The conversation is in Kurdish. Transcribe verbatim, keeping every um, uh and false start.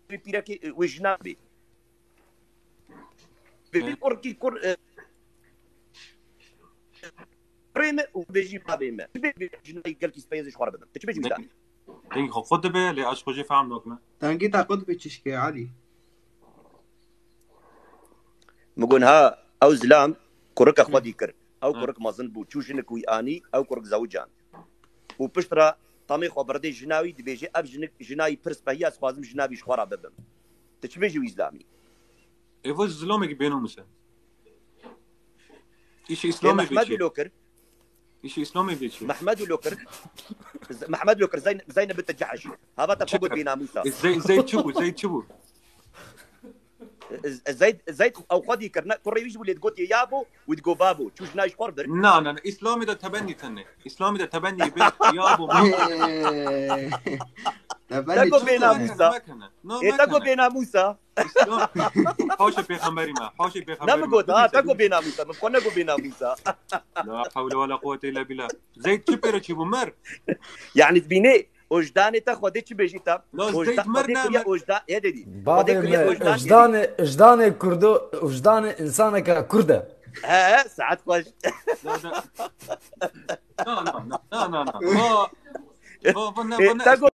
wê pîrekê, e, wê jina bê. Bê, bê kurkî kur, e, kurê me û bêjî bavê me. Bê, bê jinayî gelkî speyê ji xwe re bibim. Tu çi bêjî wî Ne- zanî? Dengê xwe qut dibe, lê ez ji xwe jê fehm nakim. Dengê te qut dibe çişkê, Elî. Min got, ha, ew zilam kurika xwe dî kir. Ew Hı. kurik mezin bû. Çû jinik wî anî, ew kurik zewican. Û pişt re tamê xwe birdê jina wî, dibêje, ev jinik, jina wî pir spehî, ez xwazim jina wî ji xwe re bibim. Tu çi bêjî wî zilamî? Ê, vê zilamekî bênamûs e. Îşê Ê, Îslamê Mehmed bêçî. Û Lokir. Îşê Îslamê bêçî. Mehmed û Lokir. Z-, Mehmed Lokir, Zeyn-, Zeynep bint Cehşî. Hava te Çi xwe got kir? Bênamûsa. Ê, Zey-, Zeyd çi bû? Zeyd çi bû? Z-, Zeyd, Zeyd ew xwe dî kirine, kurê wî ji bo lê digot yê yabo, wî digot babo. Çû jina ji xwe re bir. Na, na, na. Îslamê de tebennî tene. Îslamê de tebennî bê yabo. Tebennî Te got çi bênamûsa. Mekene, mekene. No, Ê, te got mekene. Bênamûsa. Îslam. Haşa pêxemberî me. Haşa pêxemberî Ne mi me. Got, ha, te got bênamûsa. Min xwe ne got bênamûsa. La hewle wela quwwete illa billah. Zeyd çi pêre çi bû mer? Yani dibînê, ojdanê te Xwedê çi bêjî te? La Ojda-, Zeyd mer Xwedê ne kiriye mer. Ojda-, he dedî. Bavê Xwedê kiriye me, ojdan dedî. Ojdanê, ojdanê Kurdo, ojdanê insaneke Kurd e. He, he, saet xweş. La, la. Na, na, na, na, na, na. Va, va, va, ne, Ê, va, ne, te got